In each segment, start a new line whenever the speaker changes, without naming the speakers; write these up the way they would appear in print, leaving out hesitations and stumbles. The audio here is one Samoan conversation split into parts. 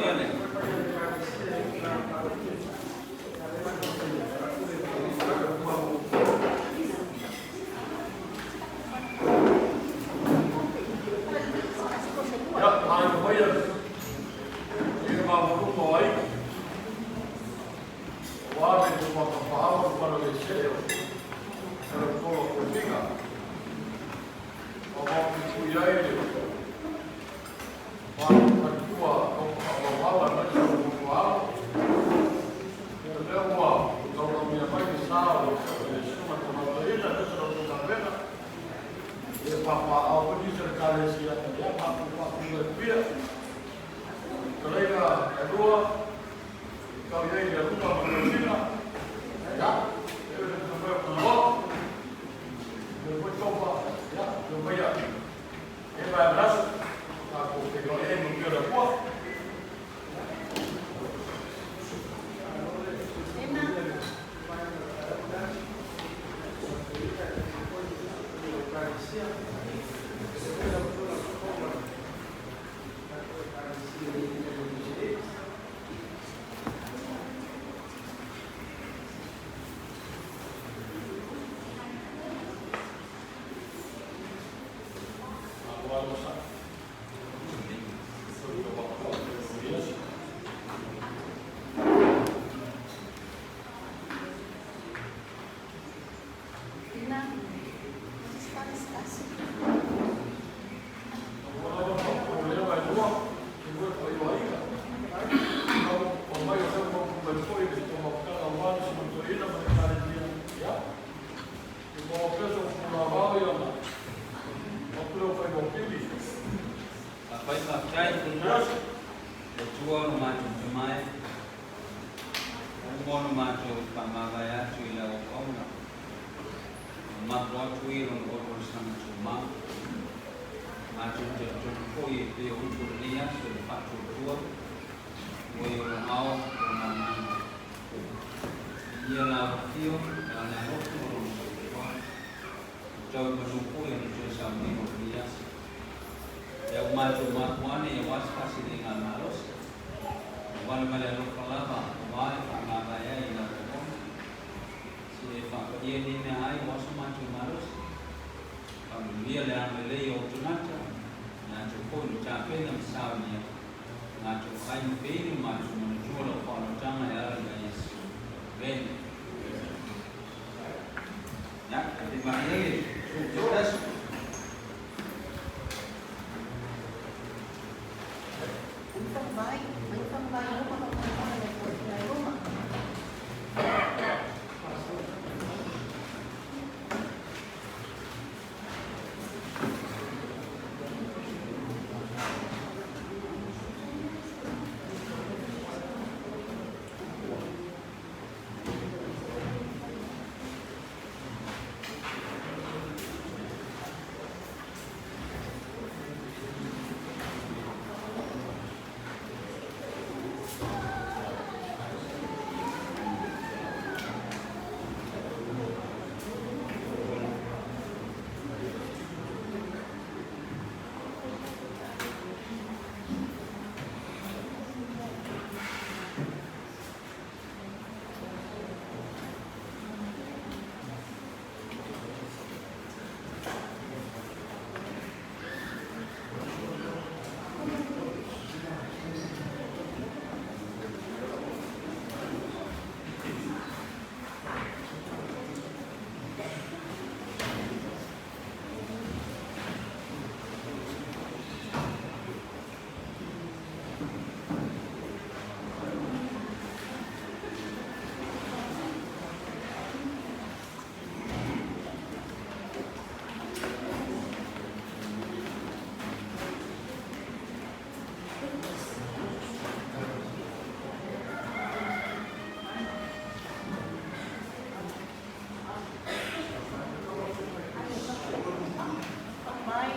Manuia le.
Ia, tailo maia i le maualuga o aiga, aua le taumafafaao o le falalesee o Talatolo Tofiga, maumaupuipui ai le faletua taufaaaoaoa aemaise o le uso a alo. O lea ua taulaumia mai le sa o le susuga i le Tamaitai Toeaina aemaise o le aufaigaluega, e papaaao foi nisi o le Ekalesia, ia matou faafeiloai atu ia. Fetalaiga e lua, tau i ai le aluga ma le tausina, ia, e le mai o Tagaloa. Le foi tofa, ia, le maia, e mai aso, tatou feiloai ai manuia le Atua. Malo sa.
Ina, Anastasi.
Fai faafetai le Atua o lo matou tama e, ua uma ona matou faamavae atu i lau auauna, ua mapo atu i lona oluolusaga tumau. Matou talitonu foi e pei o upu o lenei aso i le faatuatua ua i ona ao lona agaga. Viia lau afio e ala alofa ma lona soifua, ua tau i manu foi ona toe sauniga o lenei aso. Lea ua matou mapu ane aua se faasiliga malosi, ua vale mai le alofa lava aua le faamavae ai i lau auauna. Se e faapaia nei meaai aua so matou malosi. Faamanuia le agalelei o ou tagata, latou foi na tapena ma saunia, matou ai ma veinu matou manatua lau faaolataga e ala ia Iesu. Amene. Ya, e te malie, su, te tasu.
Anh phân vai, anh phân vai luma, phân vai vai luma. Vai.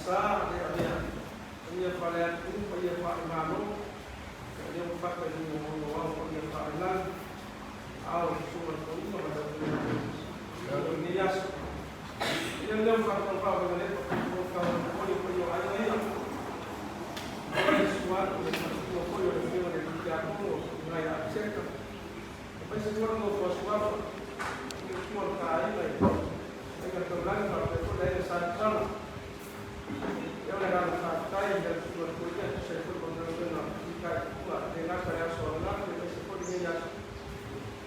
Sa le avea paia faale-atunuu, paia faale-Malo, ia lea ua fata i luga o ono ao paia faale-lagi, ao le Susuga i le Toeaina ma le aufaigaluega o lenei aso. Ia lea ua faatauvaa o Vaimalepa, o tau o paia o aiga ia. Aua le susu atu le faletua foi o le Afioga i le Tiakono i ina ia Abiseka. Aemaise foi le nofo a suafa, le utua o le taaiga i Aiga Taulagi faapea foi le Aiga Sa Tuala. Ia o le agaga faafetai i lau Susuga i le Toeaina e tusa ai foi ma galuega fitaituga e le gata i le aso ananafi aemaise foi lenei aso.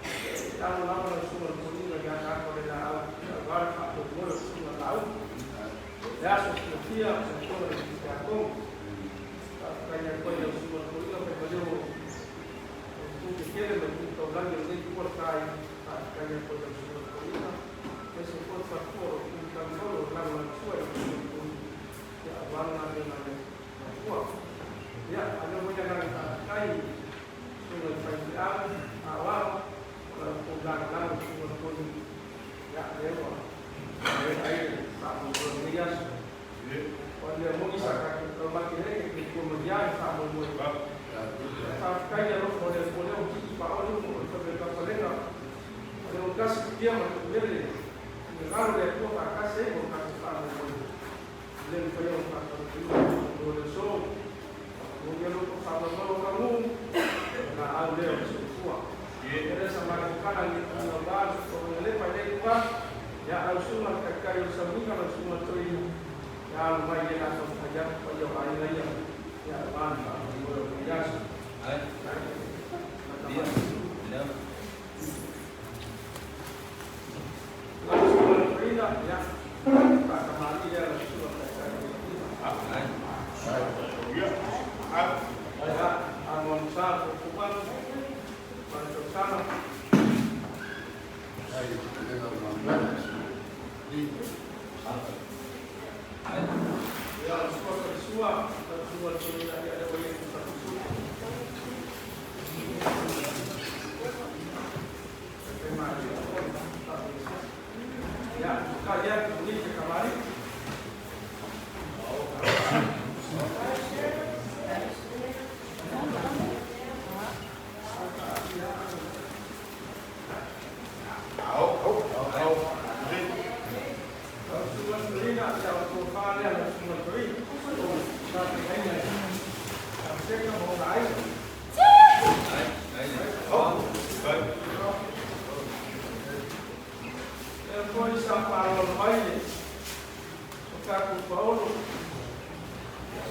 E amo lava lau Susuga i le Toeaina i le ataata o le laau aua le faamoemoe o le Susuga Laauli. Le aso fiafia o le Afioga i le Tiakono. Faafetai atu ai i lau Susuga i le Toeaina Faimaleo o itu tetele ma itu taulagi o lenei itu o le taaiga. Faafetai atu ai i lau Susuga i le Toeaina aemaise foi le faletua o lo o tu tautolo i lagolagosua i lau Susuga i le Toeaina ia aua le galuega a le Atua. Ia, faailoa foi le agaga faafetai i susuga i faifeau aoao o la outou lagolago i le Susuga i le Toeaina. Ia, lea ua maea ai le faamoemoe o lenei aso. O le mea moni sa tatou taumate ai e te tua mai lava i le faamoemoe. Faafetai i le alofa o le Atua lea ua tii paoli uma o le faiva i papalega. O le tasi kutia ma tuumele finagalo o le Atua faatasi ai mo le tatou faamoemoe. Le mafai ona faataunuuina mo le aso. Mo ia loko faamoemoe o taunuu, o laau lea o le soifua. E le sa matou tala i le tuuga ba, o le lepa i le tua, ia lau susuga le taitai o le sauniga, lau susuga le toeaina, ia alu mai le la taumafai atu paia o aiga ia, ia aua le faamoemoe o lenei aso.
Ai. Dia. Leo.
Lau susuga le toeaina, ia, faatamalii lea lau susuga le taitai o le sauniga.
Ai.
Ia, anoanosa fuafuaga ma le tausaga.
Ai.
Ia, o le sua faisua, lau susuga le toeaina, ia lea ua i ai faisua. Ia, ka ia, ni ke kamari. Lau susuga le toeaina, ia o tofa lea lau susuga le toeaina. Sa te aiga i Abiseka ma ona aiga.
Ai. Ai.
Lea foi sa faaaloalo mai le o tatou paolo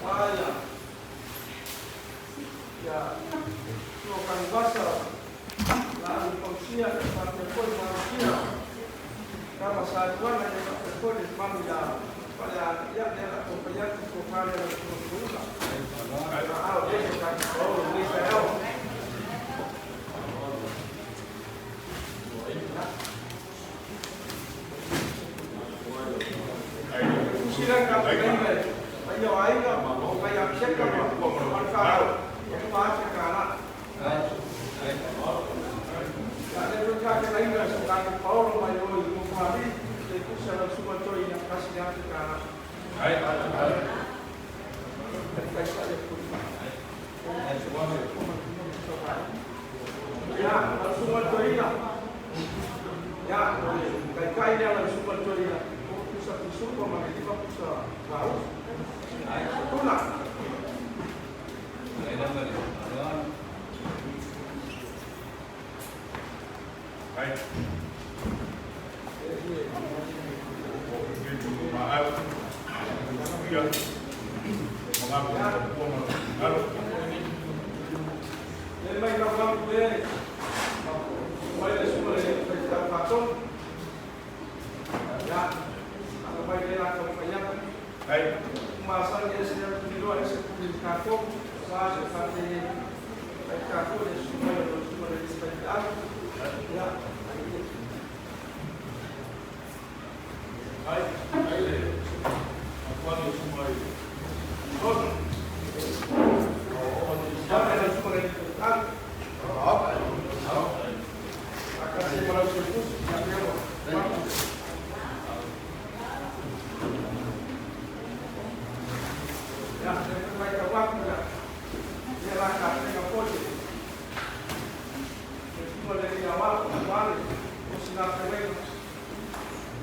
aua ia ia sua kanuvasa la alu pausia e faapea foi malosia kama sa tuana ia faapea foi le mamalu ia fale ia lea la taumafai atu tofa lea lau susuga le toeaina. Aao lea o tatou paolo i lenei taeao. Tusi la ka paia paia o aiga o kai Abiseka ma ma le whanau o 4 kana.
Ai. Ai.
Ya le foi ka ke lainga so ka ke paolo mai o i mo le tusi lau susuga toeaina kasi le 1000 kana.
Ai.
Kai sa le pui. Ya, lau susuga toeaina. Ya, o le kai kai lea lau susuga toeaina. O pusa pisupa ma le 5 pusa lau.
Ai.
Tuna.
Ai lava le. Alo.
Ai.
Le mai kau kau le mai le susuga le fai tau faatonu. Ya, ana mai le la tau fai atu. Masani e se atu ni loa e se puli tatou. Sa se fate fai tatou le susuga le susuga le fai atu. Ya.
Ai, ai le. Aquani sumai.
Ya le susuga le fai atu. Akase malau se pusi ya leo. Ya, mai ka waku ya. Ya la ka te ka pote. Ko le ya wa wa le o sina te le.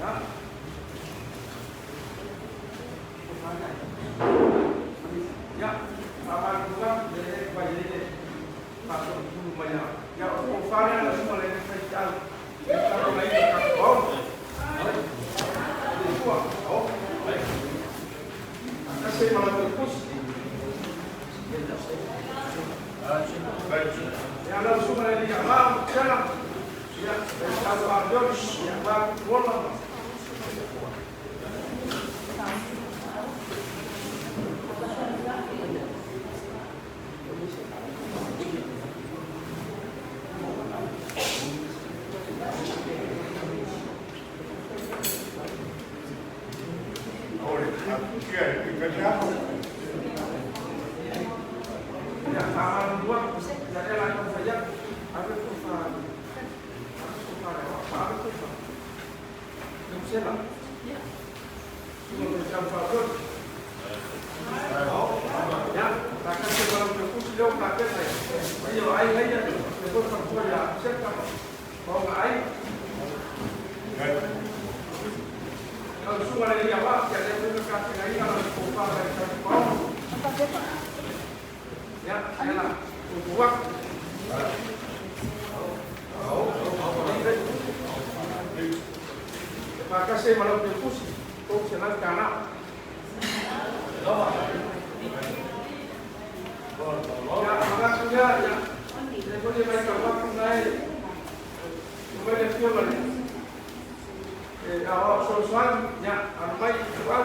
Ya. Ya, apa dua le ba ye le. Pa so ku ma ya. Ya o fa le la suma le fa ta. Ya ka ro mai ka ko. Ai. Oh. Kasi mga pupus. Ya la suma le ya ma kala. Ya ya ya ma wala. Ya, sama dua, jadi langsung saja. Aku tuh aku tuh, aku Ya. Ya, takkan sebelum terputus jauh takkan saya. Ayo, ayo aja. Sebelum terputus ya, siapa? Mau nggak ayo? Kalau semua lagi apa? Jadi aku kasih lagi kalau kupa dari kau. Ya, saya buat. Terima kasih malam terputus. Kau senang karena. Ya, makasih ya. Saya boleh baik waktu naik. Boleh film lagi. Awak soal ya, ramai soal.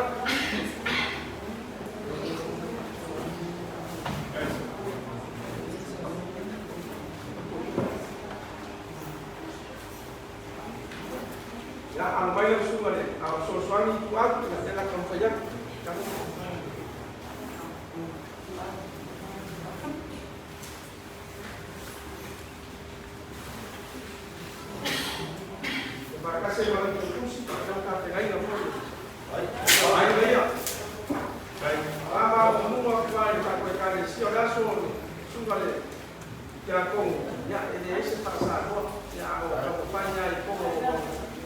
Ya, ramai semua ni. Awak soal itu aku nak jalan saja. Terima kasih malam terputus. Terima kasih lagi. Baik, baik. Lama umum aku tak berkali si orang semua le. Ya kong, ya ini isi tak sah. Ya aku kamu itu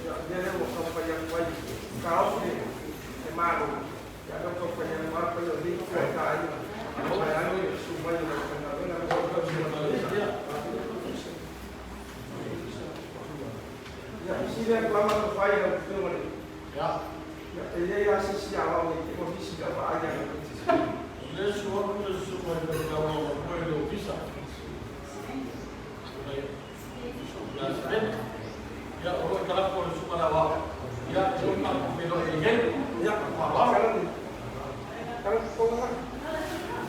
ya dia le kamu banyak wajib. Kau ni malu. Ya aku banyak malu kalau di kota ini. Bayang ni semua yang nak Ya, sini aku lama tu fire tu mana?
Ya.
Ya, ini ya sisi awal ni, kita mesti siapa aja.
Le suo semua yang kau boleh bisa. Ya, orang kalau kau semua awak, ya cuma melo ini,
ya kalau kalau kau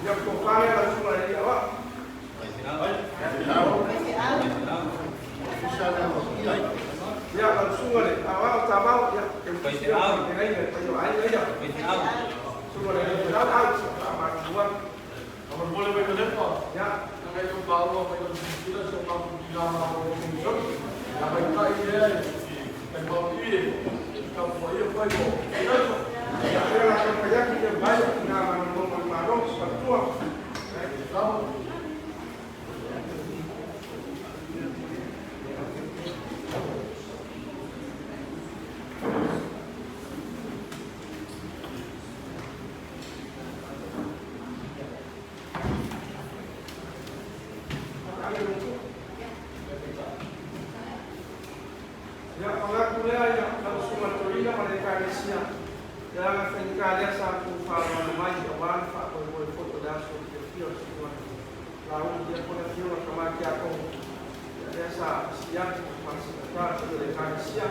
ya kau fire lah semua ini awak. Ya, langsung le, awak tak mau ya.
Kalau boleh bagi
Ya,
kalau bawa bagi kita semua kita mau ya baik ini, baik ini, kamu baik
Ya, langsung saja kita banyak nama nama seperti Ya, pengakunya yang langsung mentulinya mereka Indonesia. Yang fengkalia satu fala mai awan fa ko foto da so ke fio semua. Lalu dia pun fio kama kia ko. Ya sa siang masih ada mereka Indonesia.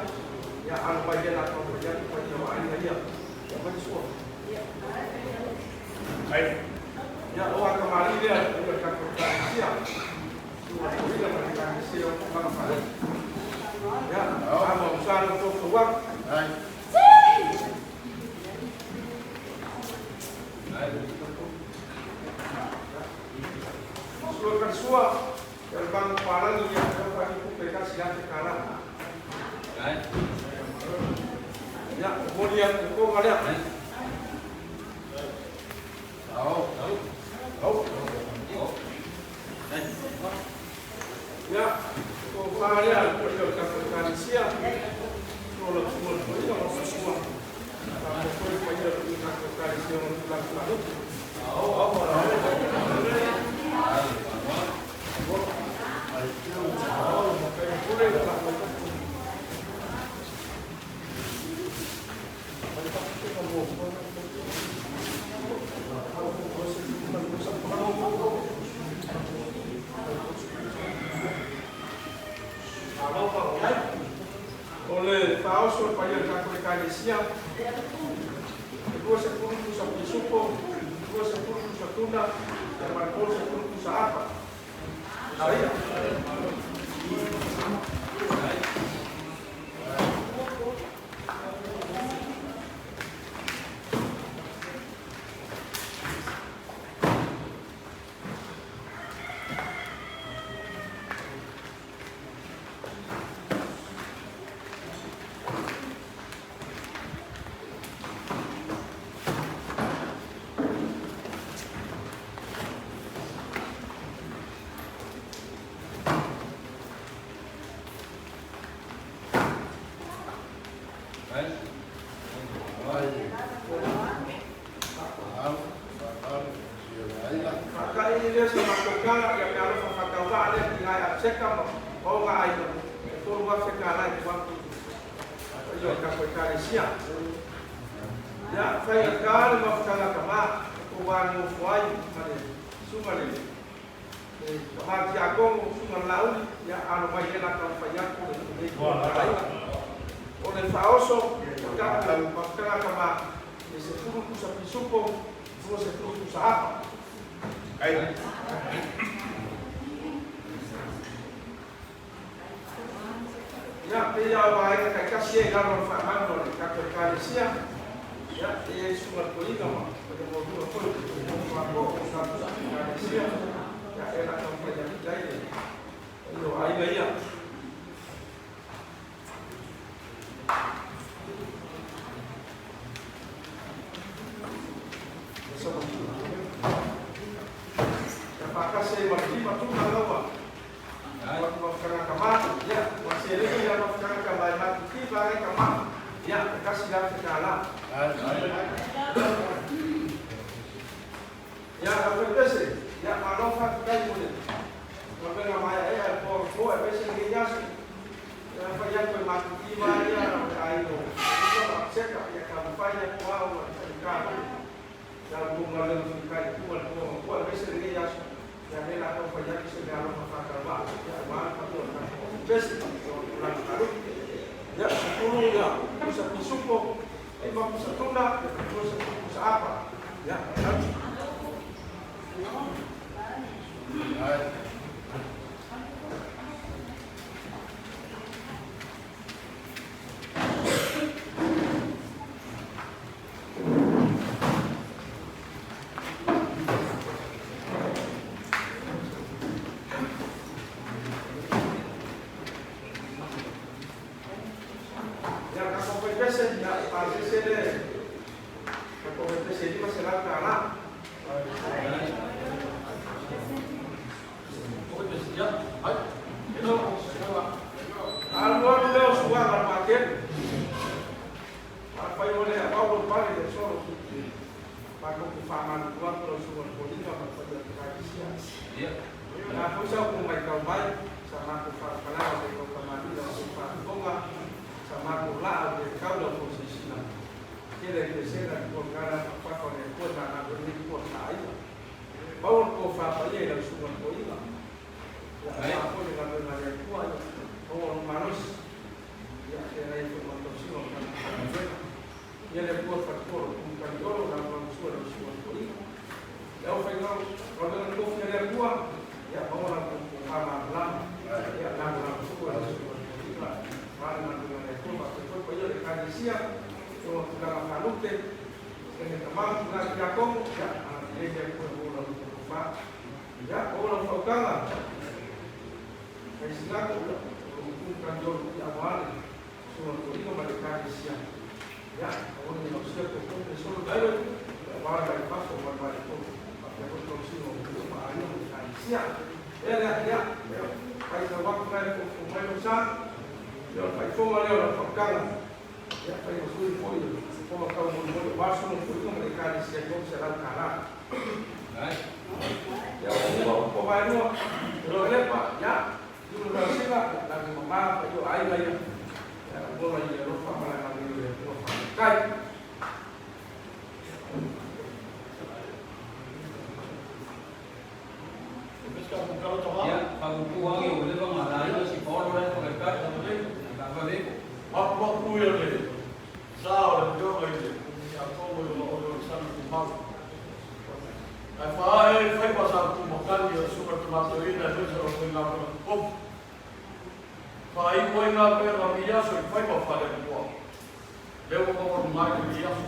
Ya al bagian atau bagian pada ya. Ya masuk.
Baik.
Ya orang kemari dia mereka Indonesia. Semua dia mereka Indonesia kemari. Ya, kamu usah untuk keluar.
Baik.
Suara suara terbang palang yang terbang itu mereka siap sekarang.
Baik.
Ya, kemudian kau ada.
Oh.
faalupe. O le faaoso le paia o le tatou Ekalesia, e 20 pusa pisupo, 20 pusa tuna, ma le 30 pusa apa. Isaia. Faataʻi lea sa matou tala ia meaalofa faatauvaa lea tiga e Abseka ma ona aiga e 3,000 tala e tuu atu i paia o le tatou Ekalesia. Ia, faigata le mafutaga tama e tou va nofo ai ma le susuga le tama tiakono, susuga le Laauli, ia alo mai lea la taumafai atu lenei taumatalaina. O le faaoso o le tatou mafutaga tama e 10 pusa pisupo, 20 pusa apa. Ia, pei lava o vaega taitasi ia i lalo o le faamanu a le tatou Ekalesia, ia, e i ai susuga le toeaina ma le muamua foi o le nofo o tatou Ekalesia, ia, e la taumafai alii ai le paia o aiga ia. Ia faatasi ai ma le lima tuna laua. Mafutaga ma, ia, ua seleni la mafutaga ma e matuki vaega ma, ia, e $1,000. Ia, lau faipese, ia, malo faafetai mo le galuega maeaea e po po aemaise lenei aso. Ia, fai atu e matuki ma ia o le aiga o Luka ma Seka, ia taumafai atu lava ua faigata foi. Ia, ua galuega fikai i tua le po matua aemaise lenei aso. Ia, lea la taumafai atu se meaalofa faatauvaa, ia, aua le paia o le tatou faipese, o le tulaga faaloto. Ia, 10 ia pusa pisupo, 5 pusa tuna, 20 pusa apa. Ia, Ia, tatou faipese, ia, pasese le tatou faipese e $500. Alu alu lea o suaga le Patele. Afai o le avau o le pale le solo matou te faamalulu atu lau susuga le Kolina ma le paia o le Ekalesia. O le a foi sa outou maitau mai, sa matou faalafalaga le tau tamalii la outou faafofoga, sa matou laa o le tau la outou silasila. Tele ai pesega i tua gala faafafa o le Atua sa galo ai nei tua sa aiga. Maua le tofa paia i lau susuga le Toeaina. Ia aua foi le galuega a le Atua, ia maua lou malosi. Ia feagai ai foi ma le tausiga o le tatou Matagaluega. Ia le Atua faletua o le Tumu Taliolo, lau Lagosua i lau susuga le Toeaina. Le aufaigaluega tofi a le Atua, ia maua la outou tofa malamalama. Ia lagolagosua i lau susuga le Toeaina aua le galuega a le Atua. Faapea foi paia o le Ekalesia i ona tulaga faalute, Sene Tamau, tulaga Tiakono, ia agalelei le Atua e maua la outou tofa. Ia, maua lau faautaga. Kaisinako, ia, o lou Tumu Taliolo, ia aua le susuga le Toeaina ma le Ekalesia. Ia, aua ne i lausia tou le solo tailo, ia aua le vai fafo ma le vai tolu. Faapea foi tausiga o uso ma aiga ma le Ekalesia. Ea lea, ia, fai tau atu nai fofo mai lou sa, ia o le faifoga lea o lau faautaga. Ia, fai ma sui foi. Soifua taumolimoli aua le susuga i le toeaina ma le Ekalesia i $300. Ia, ua uma upu a Vaelua, Lelepa, ia, Lulu Lasina, ia, lagi mama, paia o aiga ia, ia, lagona i le alofa ma le agalelei o le Atua. Faafetai.
Ia, faapuupuu lava ua leva ona laina si Paolo la e faatalitali. Faavave ifo.
Mapumapu ia le sa o le Afioga i le Tiakono i lona oliolisaga tumau. Ae faaee ai faiva sa tumakani o le Susuga i le Tama Toeaina aemaise o le aufaigaluega totofi. Faaiu ai galuega o lenei aso i faiva faale-Atua. Lea ua maualuga ai lenei aso.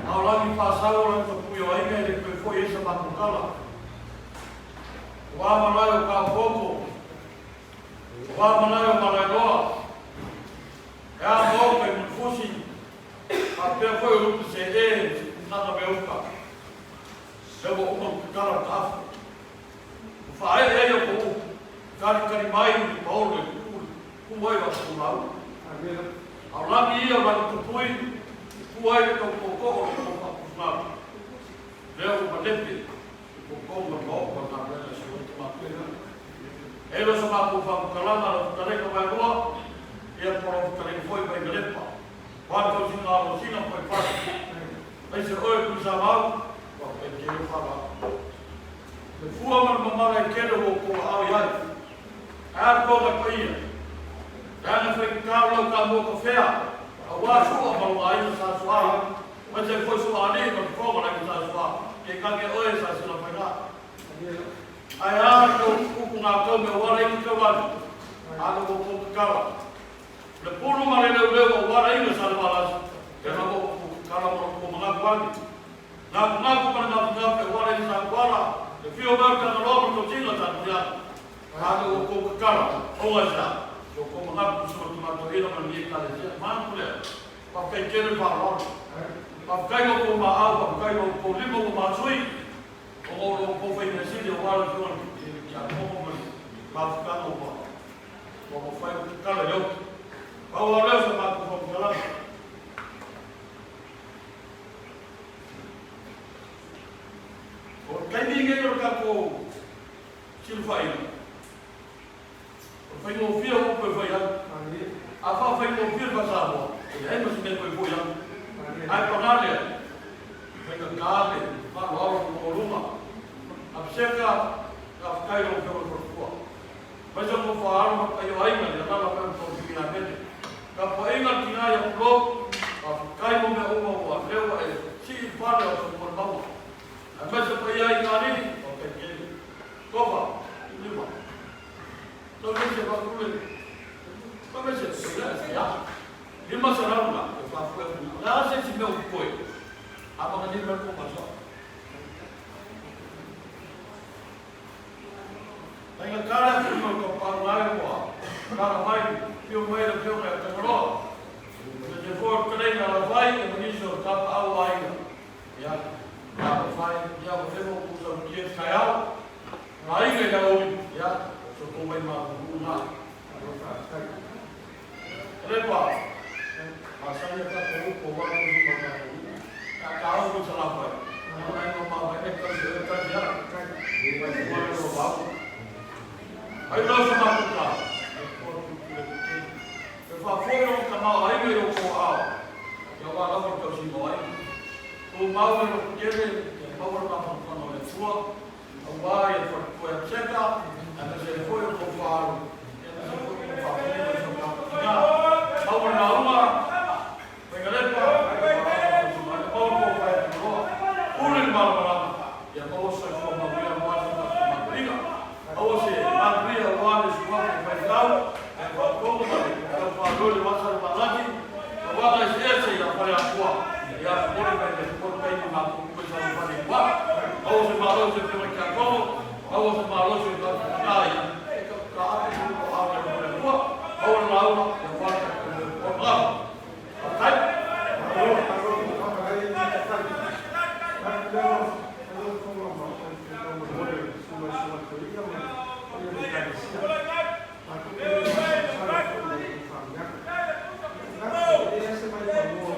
A o lagi faasau o lagi tapui o aiga e le toe foi ai sa matou tala. Ua malae o Kaokooko, ua malae o Malaeloa, e a maoka i Mulifusi, faapea foi o Lupe Seē Sikunana me uka. Lea ua uma ona tatala le taafu. Ua faaee ai au upu, kalikali mai le paolo i le ku ai o atu lauga. A o lagi ia o lagi tupui, e ku ai le tautōtō o le tou faapufugalu. Lea ua malepe i totonu o le Maota o Galuega e Sui ai Tamapuega. E le o sa matou faamatalaga lau fetalaiga Vaeloa, ia po o lau fetalaiga foi Vainalepa. O a tausiga alosina ma faifale, aise oe Tuisamau, faafetai tele faaaloalo. Le fua ma le mamala e tele ua outou aao i ai. Ae a le toga paia? Leaga e faigata lau tamua tafea, aua Sua ma lona aiga Sa Sua, aemaise ai foi Sua alii ma le fofoga o le aiga Sa Sua, ke kage oe sa Silafaiga. Ae a le tou upu gatau me auala iki taulagi, a le ua tou tatala. Le pulu ma le leuleu aua le aiga Sa Levalasi, e lava ua tou tatala ma lo outou manatu ane. Gafugafu ma le gafugafu e uala i le Satuala, le fio mai o le Tagaloa ma le tausiga o Satuiaga. A le ua tou tatala, oga i se a? So tou manatu i sua tamatoeina ma lenei Ekalesia. Manatu lea. Faafetai tele le faaaloalo. Faafetai lo outou maau, faafetai lo outou lima ua maasui, ona o lo outou fai measili aua le Afioga i le Tiakono ma le mafutaga ua ua mafai ona tatala i le oti. Pau lava lea o sa matou faamatalaga. O le taimi lenei o le tatou silafaiga, o le faigofie o upu e fai ai. A faafaigofie le faa-Samoa, e leai ma se mea e toe foi ai. Ae paga lea, e faigata le faaaloalo ma maualuga. Abseka, faafetai i lau Afioga i le Faletua. Aemaise o tou faaalu ma le paia o aiga i le alaala mai o le Tausiga ia Mele. Tapuaiga le tina ia Pulou, faafetai mo mea uma ua lea ua e sii i le fale o Samoa le mauga. Aemaise o paia ai Galili, faafetai tele. Tofa, lima. Taumaise faapule. Taumaise, ia. 500 la, e faafoe atu. O le a se isi mea ua totoe? A magalima le tou masoa. Faigata le afioga o Taupau Lae ua tala mai, afio mai le afioga ia Tagaloa. Le te foi o le fetalaiga a Laufai e ma nisi o tapaau o aiga. Ia, talofa e, ia ua leva ona ou sautia i le taeao. Aiga i le aoauli, ia, so tou mai malulu na. Lepa, masani a tatou upu aua tausi ma tatou nuu. Pe a taofi i Salafai, ona ai ma mavae e tausi e tali a. Ua le o vau. Ai la sa matou tala, e toa pulupule tetele. E faafoi lona tamaoaiga i outou aao, ia aua lava le tausiga o aiga. Tumau le loto tele, ia maua le mafanafana o le Atua. Aua ia faletua ia Seta, aemaise ai foi o tou faaalu, aemaise foi o tou faafeagaiga i si o tatou tina. Maua le lauga, Faigalepa, maua le tou fae Tagaloa, pule le malamalama, ia maua se soifua manuia aua si o tatou matuaiga. Maua se manuia aua le suafa o Faifeau, ae faatonu ma le taufaalua i le vasa o le Malagi, tauaga eseese ia Faleatua, ia momoli mai le momoli taimi matou tua i Salafai i tua. Maua se malosi o Afioga i Tiakono, maua se malosi o tatou tina ia e tauta atu i luga o aao i le Atua, maua le lauga ia aua le tatou moemoe. Bravo. Faafetai.
Malo, malo, faafetai, faafetai. Lea ua faamolemole le susuga i le toeaina ma le paia o le Ekalesia. Matou te le masalosalo foi i la outou faamanuiaga. E leai se vaipanoa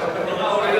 Ya,